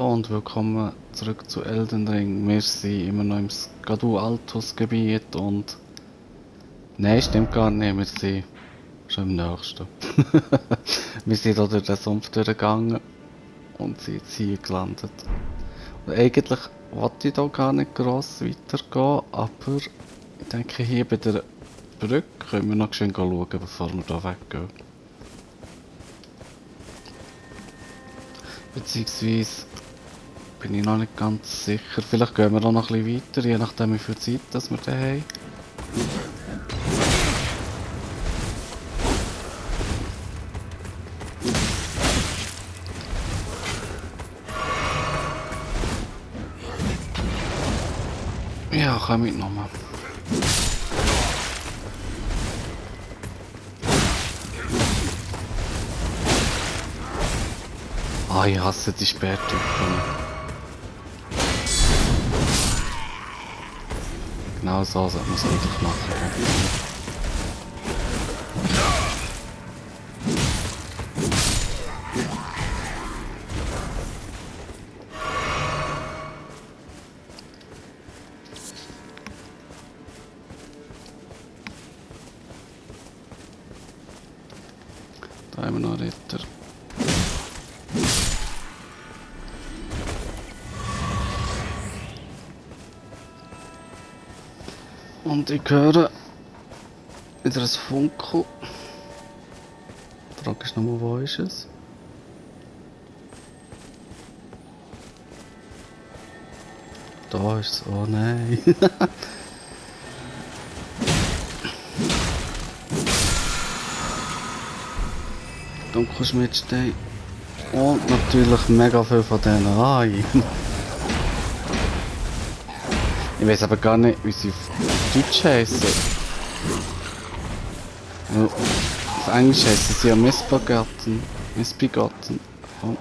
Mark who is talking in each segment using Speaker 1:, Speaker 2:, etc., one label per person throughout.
Speaker 1: Und willkommen zurück zu Elden Ring. Wir sind immer noch im Skadu Altus Gebiet und... Nein, stimmt gar nicht, wir sind schon im nächsten. Wir sind hier durch den Sumpf durchgegangen und sind jetzt hier gelandet. Und eigentlich wollte ich hier gar nicht gross weitergehen, aber ich denke hier bei der Brücke können wir noch schön schauen, bevor wir hier weggehen. Beziehungsweise bin ich noch nicht ganz sicher. Vielleicht gehen wir auch noch ein bisschen weiter, je nachdem wie viel Zeit das wir da haben. Ja, komm mit nochmal. Ah, ich hasse die Sperrtypen. Genau so sollte man es eigentlich machen. Da haben wir noch Ritter. Und ich höre wieder ein Funkel. Die Frage ist nochmal, wo ist es? Da ist es. Oh nein. Dunkelschmiedstein. Und natürlich mega viel von denen. Ai. Ich weiß aber gar nicht, wie sie auf Deutsch heißen. Auf Englisch heißen sie ja Missbegotten. Missbegotten. Oh.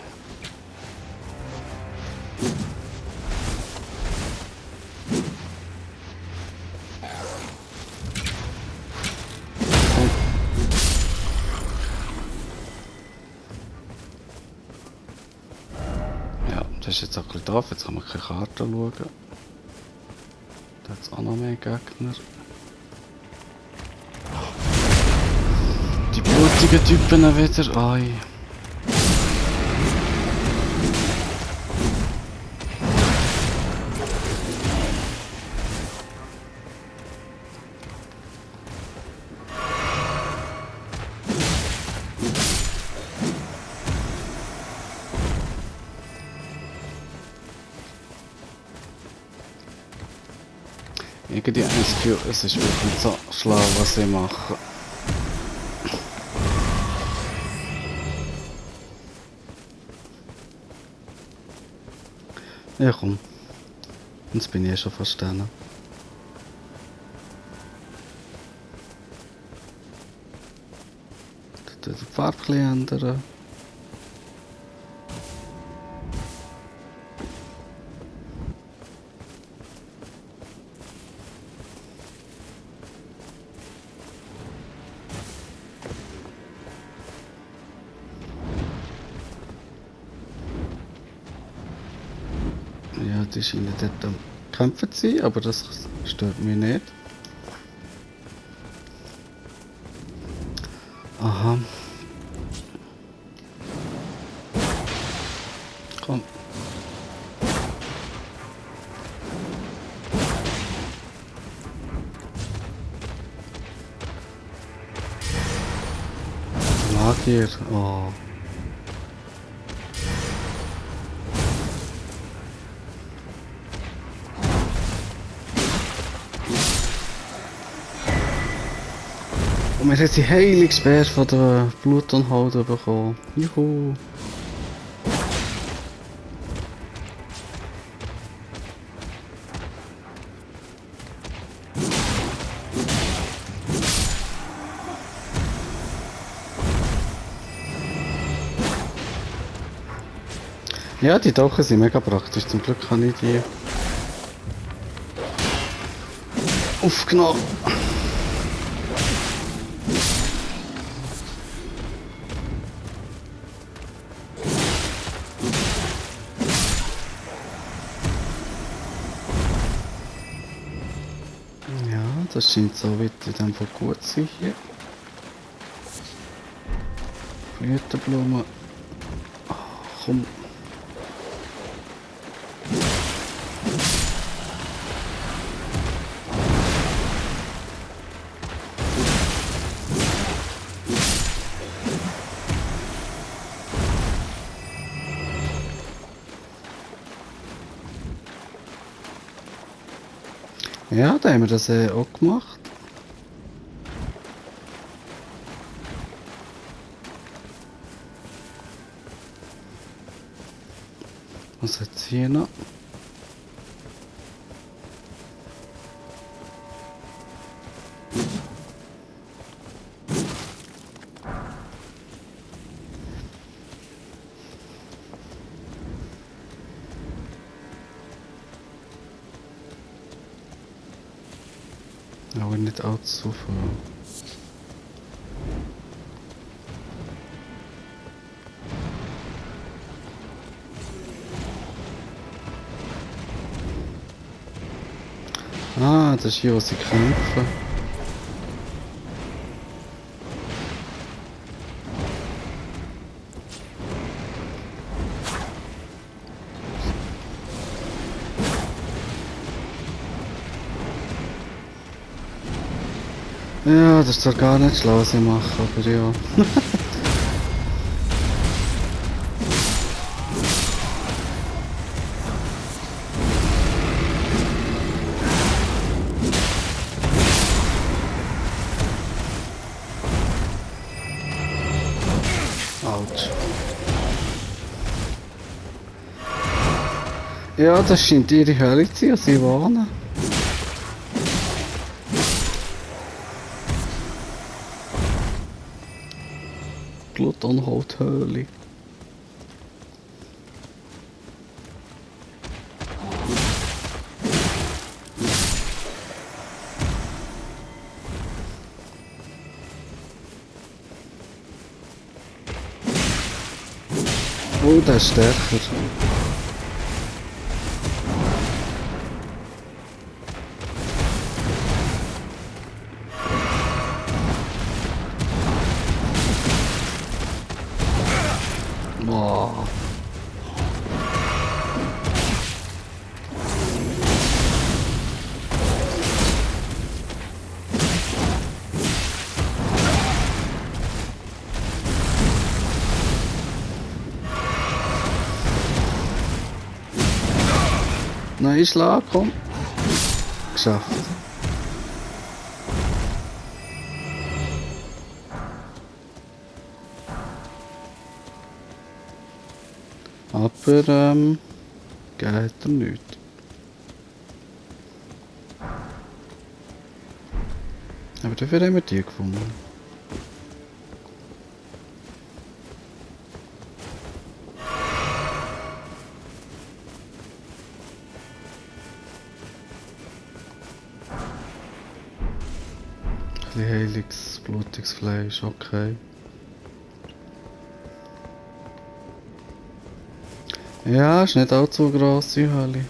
Speaker 1: Ja, das ist jetzt auch ein bisschen doof. Jetzt kann man keine Karte schauen. Da hat es auch noch mehr Gegner. Die blutigen Typen wieder. Ai. Irgendwie habe ich das Gefühl, es ist wirklich so schlau, was ich mache. Ja komm, jetzt bin ich eh schon fast dran. Die Farbe ein bisschen ändern. Ja, die scheinen dort am Kämpfen zu sein, aber das stört mich nicht. Aha. Komm. Magier. Oh. Und wir haben die Heilungsbär von der Blutunhold bekommen. Juhu. Ja, die Tauchen sind mega praktisch. Zum Glück habe ich die aufgenommen. das scheint so weit in dem Fall gut zu sein hier. Blütenblumen. Ah, komm. Ja, da haben wir das auch gemacht. Was hat es hier noch? Aber nicht allzu viel. Ah, das ist hier, wo sie kämpfen. Ja, das ist zwar gar nicht schlau, was ich mache, aber ja. Autsch. Ja, das scheint ihre Hölle zu sein, sie warnen. Glutonholthöhle. Oh, der ist stärker. Boah. Nein, Schlag, komm. Geschafft. Aber, gegeben hat er nichts. Aber dafür haben wir die gefunden. Ein bisschen heiliges, blutiges Fleisch, okay. Ja, ist nicht allzu gross, die Hölle.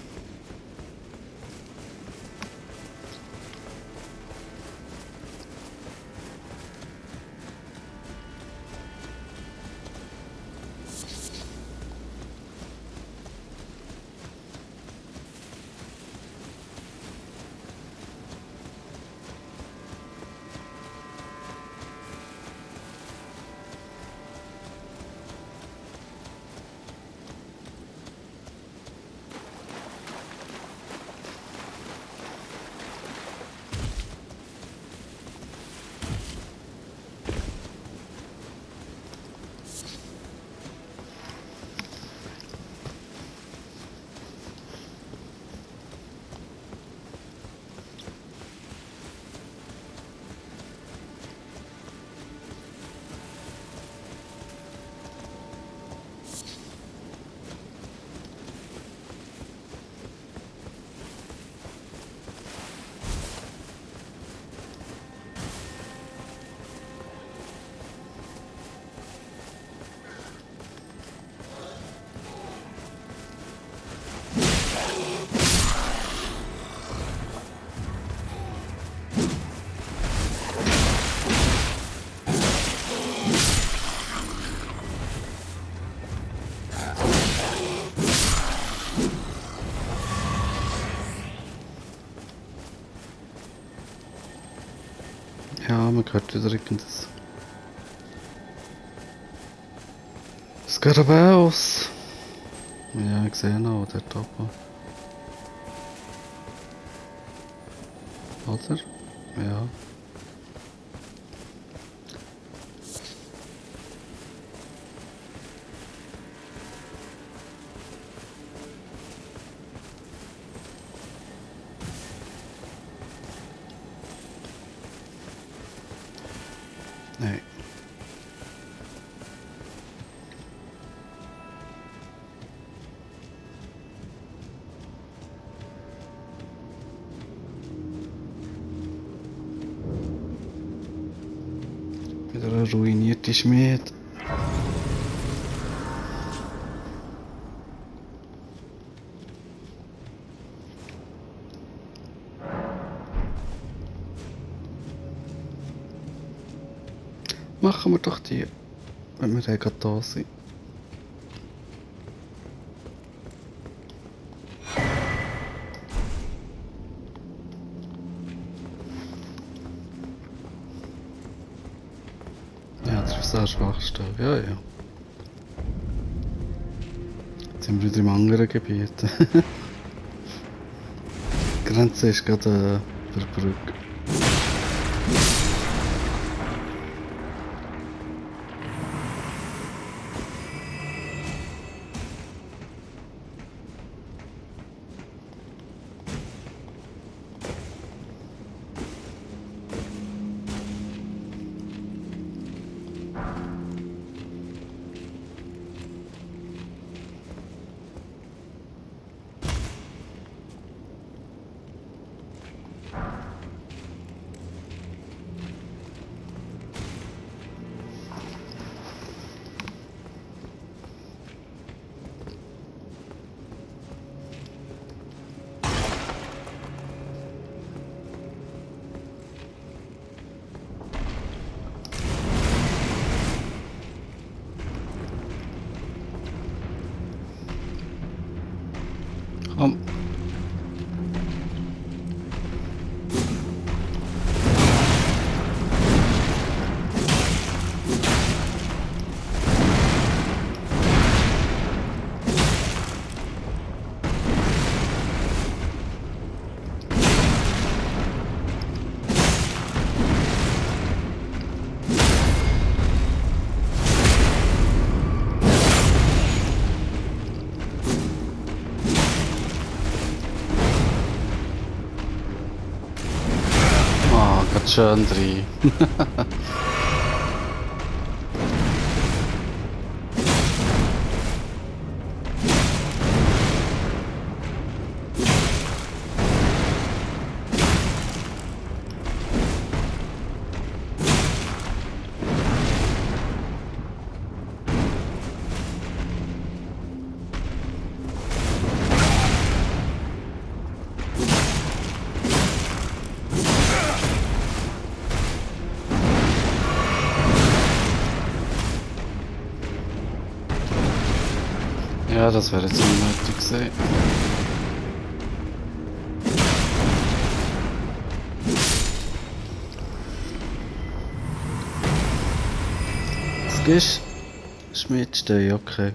Speaker 1: gehört wieder irgendwas. Skarabäus! Ja, ich sehe noch, dort oben. Oder? Ja. Nein. Wieder eine ruinierte Schmiede. Machen wir doch die, wenn wir gerade da sind. Ja, das ist das Schwachste. Ja, ja. Jetzt sind wir wieder im anderen Gebiet. Die Grenze ist gerade über die Brücke. Komm. Ah, ganz schön drin. Ja, das wäre jetzt unnötig gewesen. Was gehst du? Schmiedstein, okay.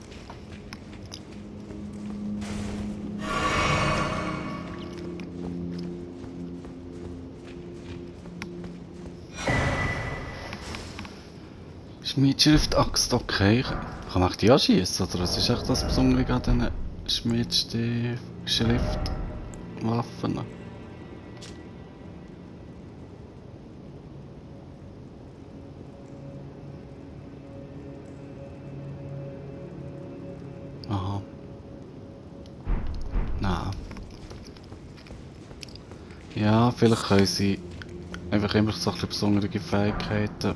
Speaker 1: Schmiedschrift Axt, okay. Kann man die anschießen, oder was ist echt das Besondere an diesen Schmiedschriftwaffen? Aha. Nein. Ja, vielleicht können sie einfach immer so ein bisschen besondere Fähigkeiten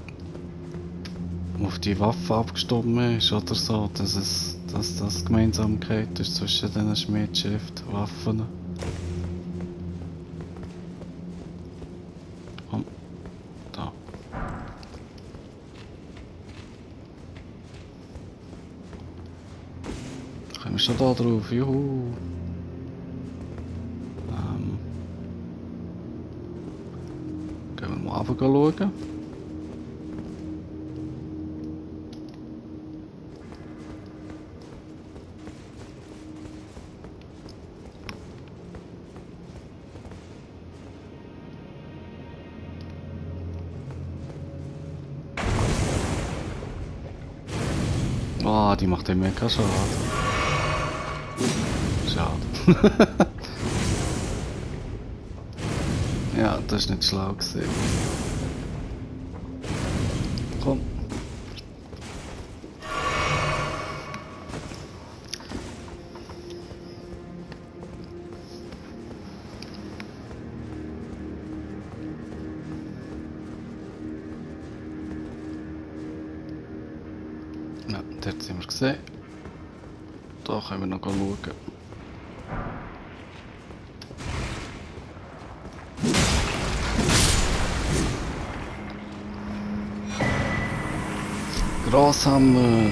Speaker 1: auf die Waffe abgestimmt ist oder so, dass das Gemeinsamkeit ist zwischen diesen Schmiedschriftwaffen. Oh, da. Kommen wir schon da drauf, juhu. Gehen wir mal runter schauen. Oh, die macht den mega Schaden. Schade. Ja, das ist nicht schlau gewesen. Komm. Ja, dort sind wir gesehen. Da können wir noch schauen. Grosshammer!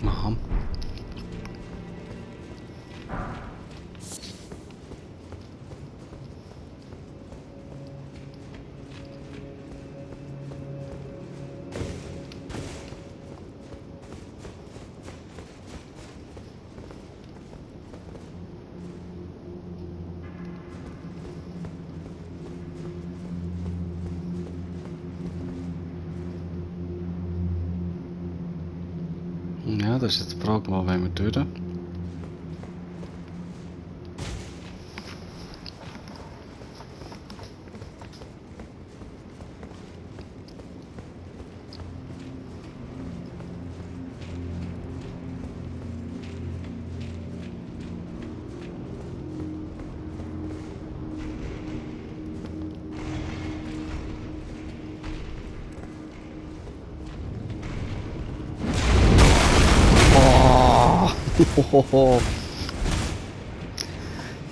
Speaker 1: Aha. Ja, das ist jetzt die Frage, wo wollen wir durch? Oh,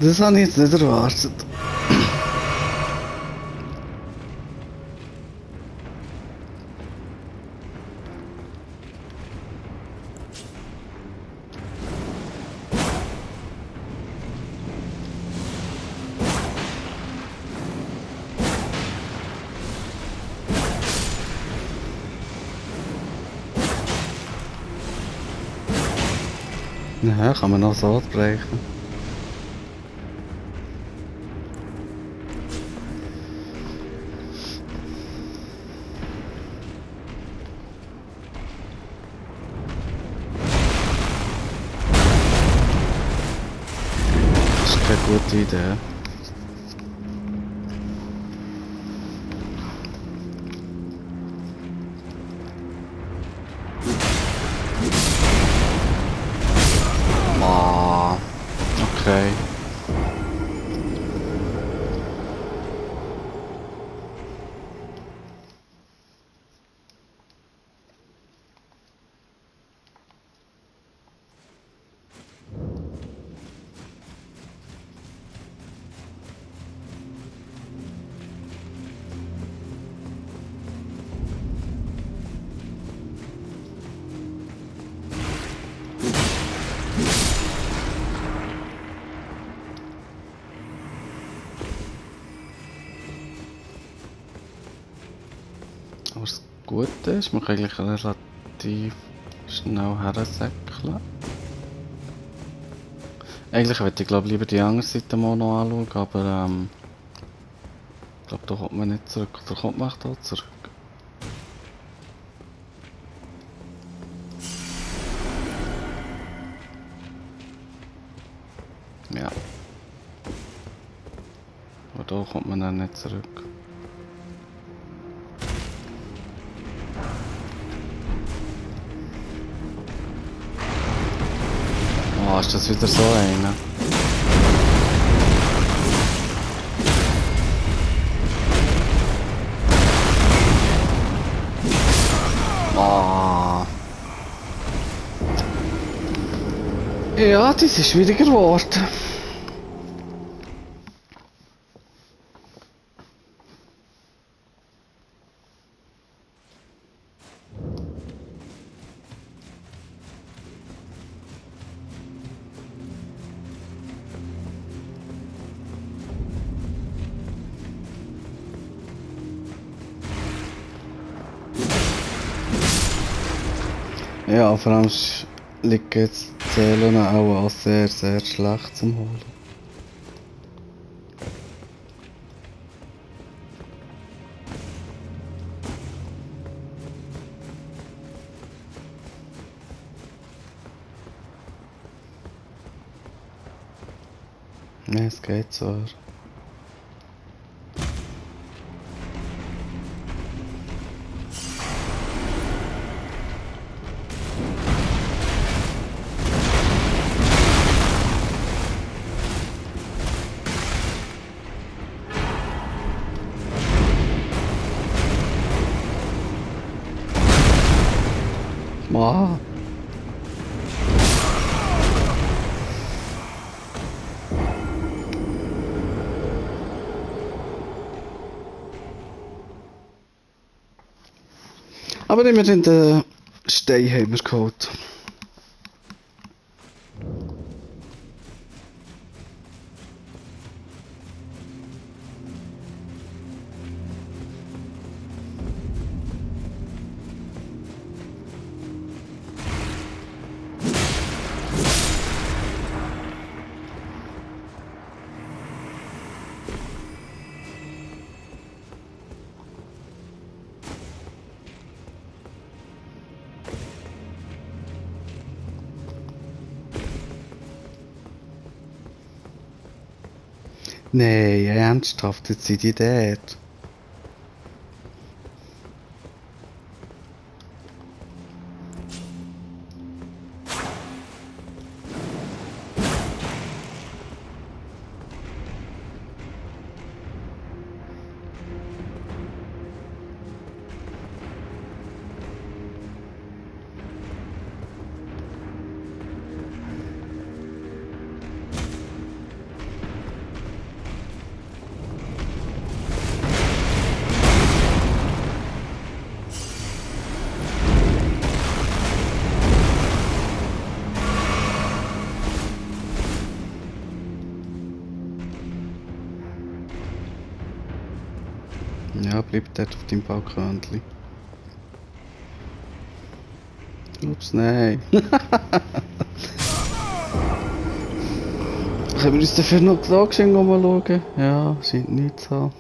Speaker 1: das habe ich jetzt nicht erwartet. Ja, kann man noch so brechen. Das ist keine gute Idee. Ah, okay. Aber das Gute ist, man kann eigentlich relativ schnell hersäckeln. Eigentlich würde ich glaube lieber die andere Seite mal noch anschauen, aber ich glaube da kommt man nicht zurück. Oder kommt man da zurück? Ja. Aber da kommt man dann nicht zurück. Oh, ist das wieder so einer? Ah. Ja, das ist schwieriger geworden. Ja, vor allem liegt jetzt Seelen auch sehr, sehr schlecht zum Holen. Ne, es geht zwar. Mann! Aber immerhin den Stein haben wir geholt. Nein, ernsthaft, jetzt sind die dort. Ja, bleib dort auf deinem Balkönchen. Ups, nein. Können wir uns dafür noch die Lage umschauen? Ja, scheint nicht zu haben.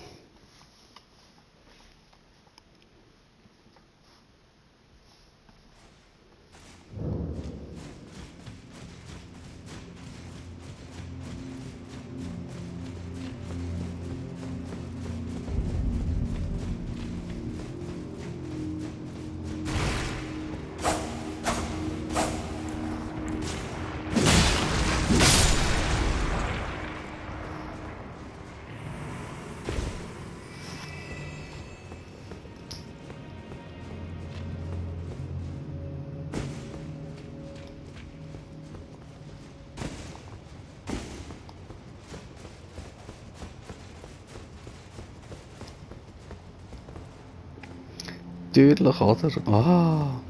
Speaker 1: Natürlich, oder? Ah!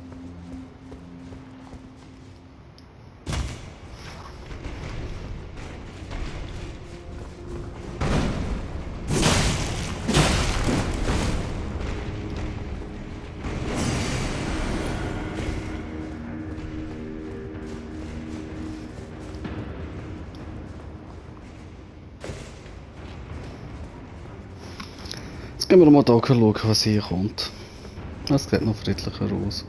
Speaker 1: Jetzt gehen wir mal hier schauen, was hier kommt. Das sieht noch friedlicher aus.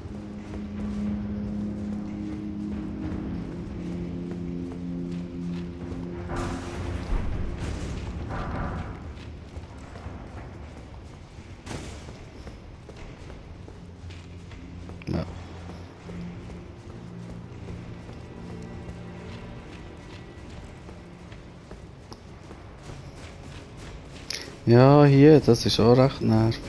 Speaker 1: Ja. Ja, hier, das ist auch recht nervig.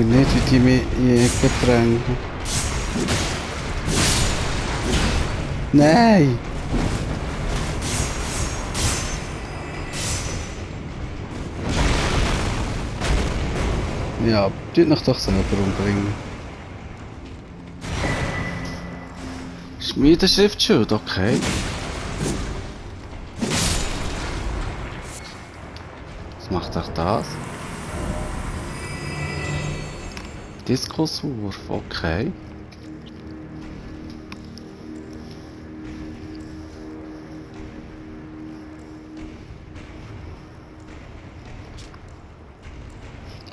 Speaker 1: mir nicht, wie die mich in die Ecke drängen. Nein! Ja, tut mich doch selber umbringen. Schmiedeschriftschild, okay. Was macht auch das? Diskuswurf, okay.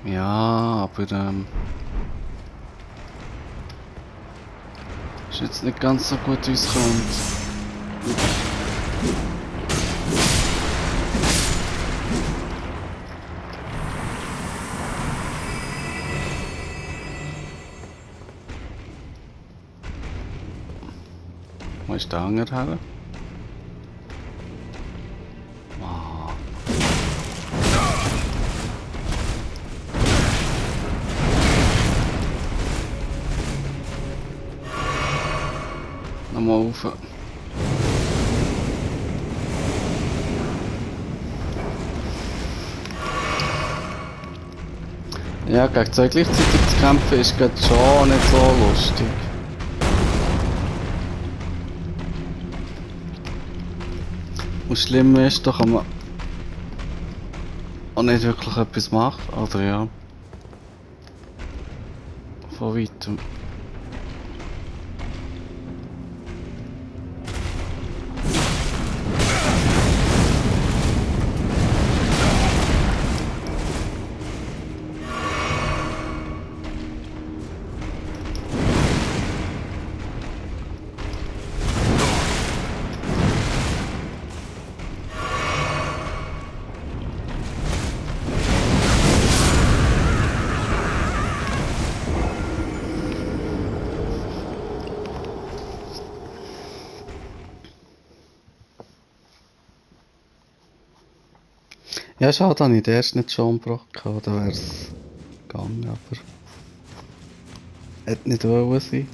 Speaker 1: Ja, aber ist jetzt nicht ganz so gut, wie es kommt. Wo ist der Anger her? Ah. Nochmal rauf. Ja, gegen zwei gleichzeitig zu kämpfen ist gerade schon nicht so lustig. Und schlimm ist, da kann man auch nicht wirklich etwas machen, oder ja. Von weitem. Ja, schade, dass ich den erst nicht schon umgebrochen, da wäre es gegangen, aber hätte nicht wollen sein.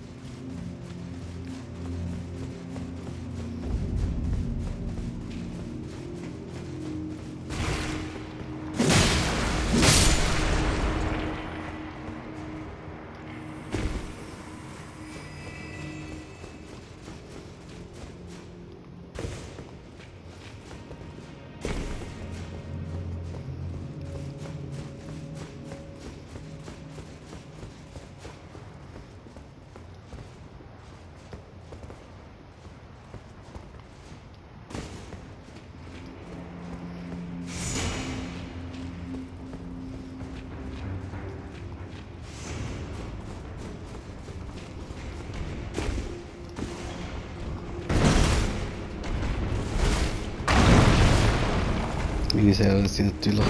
Speaker 1: Meine Seelen sind natürlich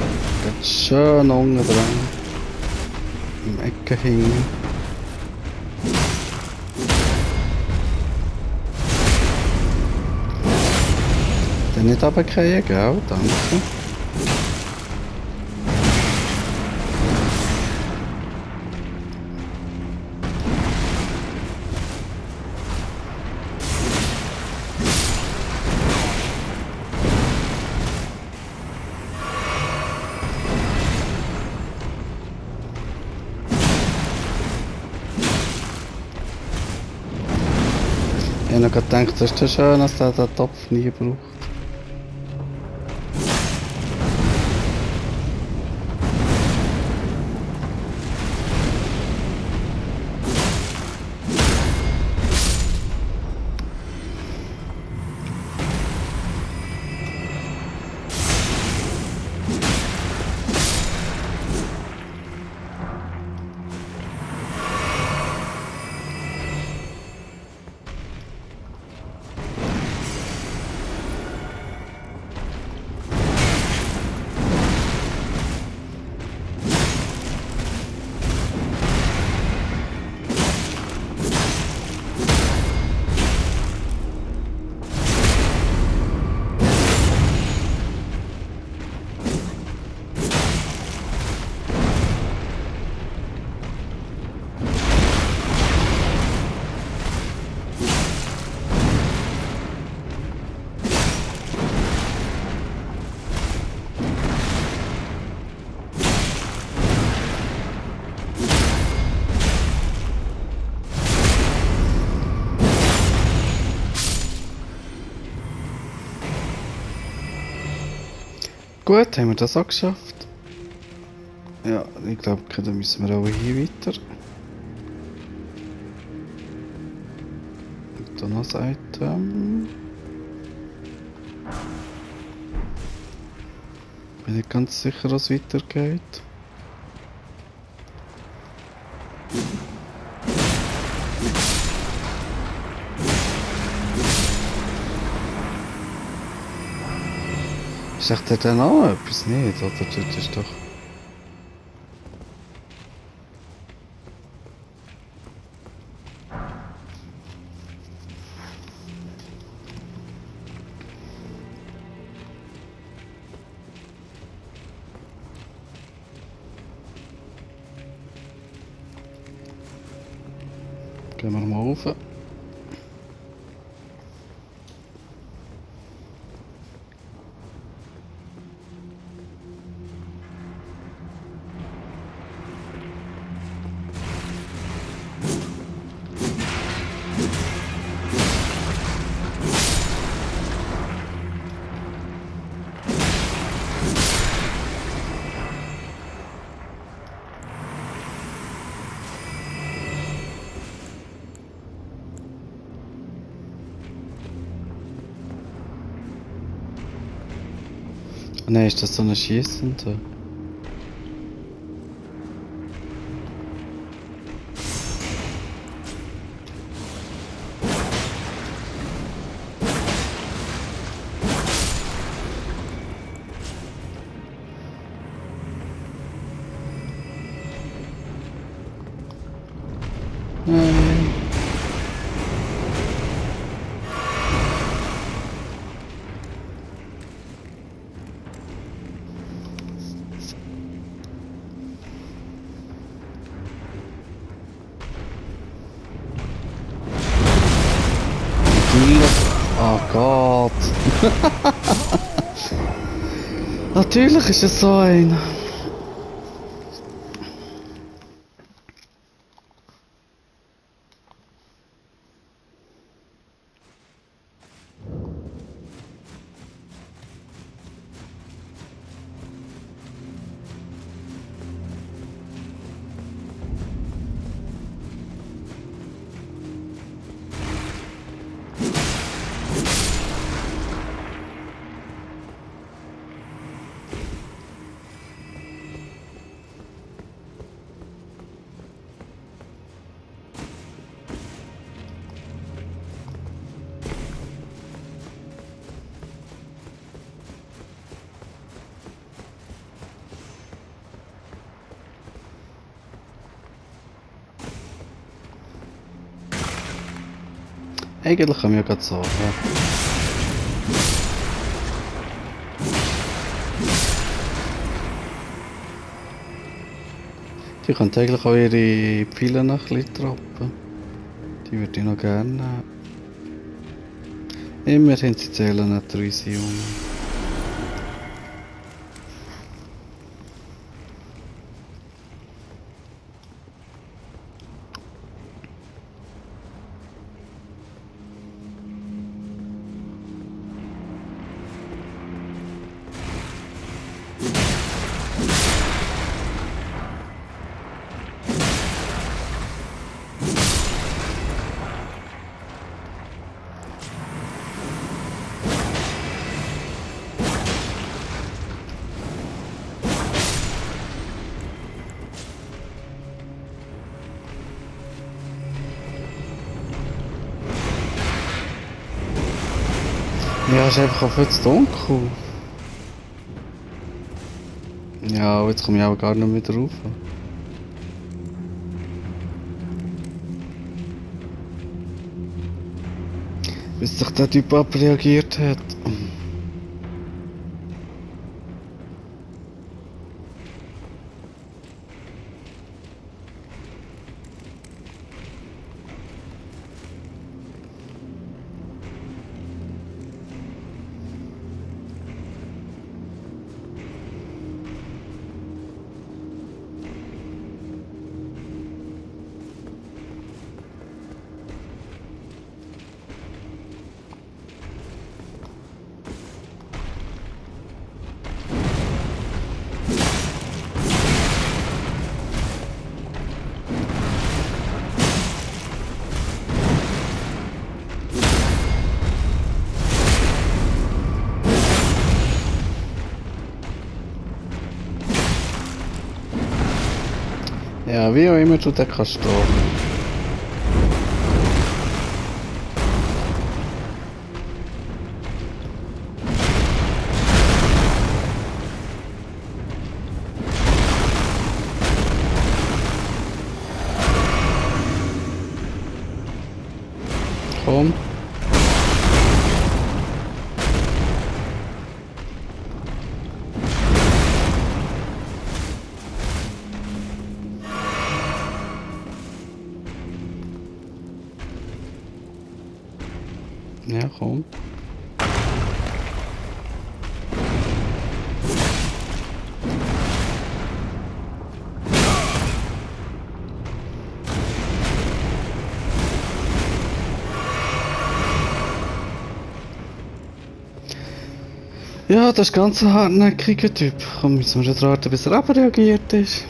Speaker 1: ganz schön unten dran. Im Ecken hängen. Dann nicht runterfallen, gell? Danke. Ich habe noch gedacht, das ist ja schön, dass der den Topf nie braucht. Gut, haben wir das auch geschafft. Ja, ich glaube, da müssen wir auch hier weiter. Und dann noch ein Item. Bin nicht ganz sicher, was weitergeht. Ist echt dort dann auch etwas nicht? Oder dort ist doch... Gehen wir mal rauf. Nein, ist das so ein Schießender? Nein. Natürlich. Oh Gott. Natürlich ist es so ein. Eigentlich können wir ja gerade so. Ja. Die können eigentlich auch ihre Pfeile noch ein bisschen droppen. Die würde ich noch gerne nehmen. Immerhin, sie zählen nicht 3 Sion. Ja, es ist einfach auch viel zu dunkel. Ja, jetzt komme ich auch gar nicht mehr drauf. Bis sich der Typ abreagiert hat. Ja, wie auch immer du den kannst stoppen. Komm. Ja, komm. Ja, das ist ganz ein hartnäckiger Typ. Komm, müssen wir jetzt warten, bis er abreagiert ist.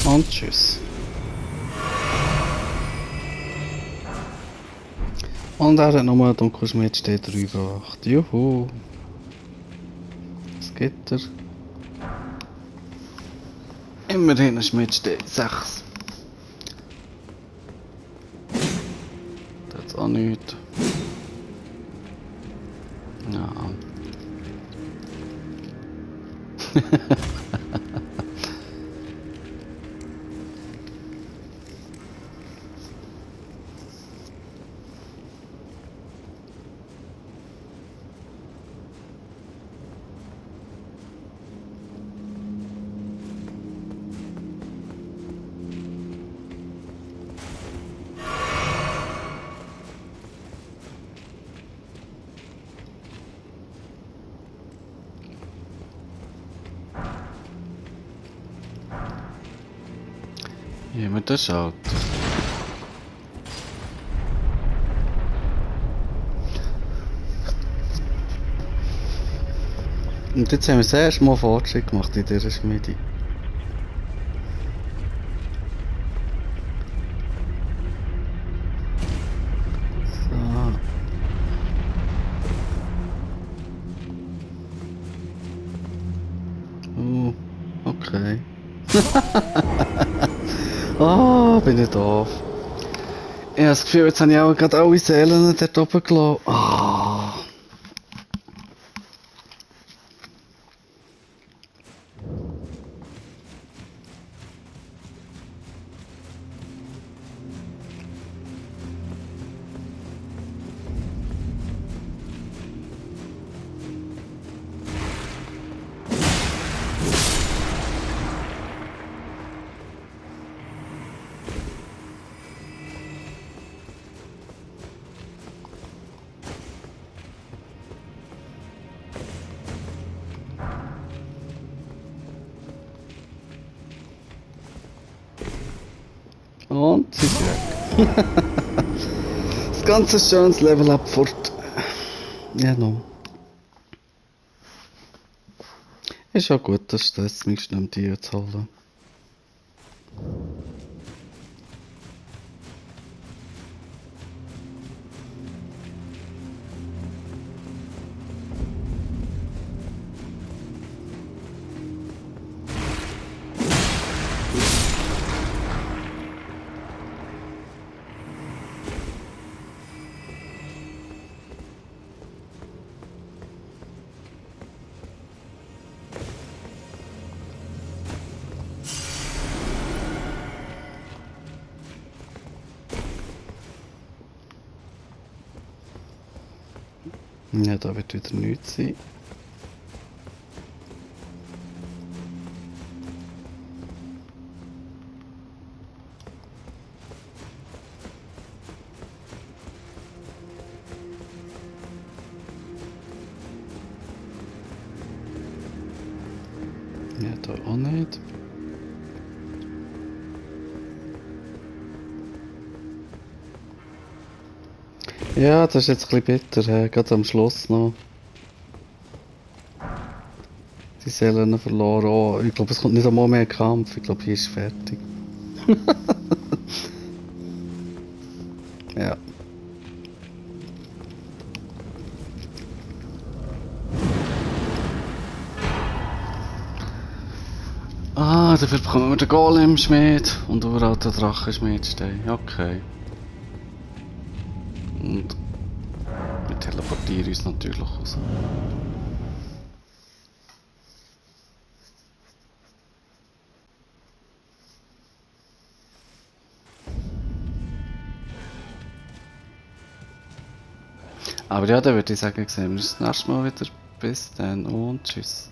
Speaker 1: Und tschüss. Und er hat nochmal Dunkelschmied steht 3 gemacht. Juhu. Was gibt er? Immerhin ein Schmied steht 6. Das ist auch nichts. Ja. Jemand schaut. Und jetzt haben wir das erste Mal Fortschritt gemacht in dieser Schmiede. So. Okay. Ah, bin ich doof. Ich habe das Gefühl, jetzt habe ich auch gerade alle Seelen dort oben gelassen. Ah. Und sie ist weg. Das ganze schönes Level-Up fort. Ja, no. Ist auch gut, dass das mich nicht Tier zu holen. Ja, da wird wieder nichts sein. Ja, da auch nicht. Ja, das ist jetzt ein bisschen bitter, gerade am Schluss noch. Die Seelen verloren. Oh, ich glaube, es kommt nicht einmal mehr Kampf. Ich glaube, hier ist fertig. Ja. Ah, dafür bekommen wir den Golem-Schmied und uralten Drachenschmiedstein. Okay. Und wir teleportieren uns natürlich raus. Aber ja, dann würde ich sagen, sehen wir uns das nächste Mal wieder. Bis dann und tschüss.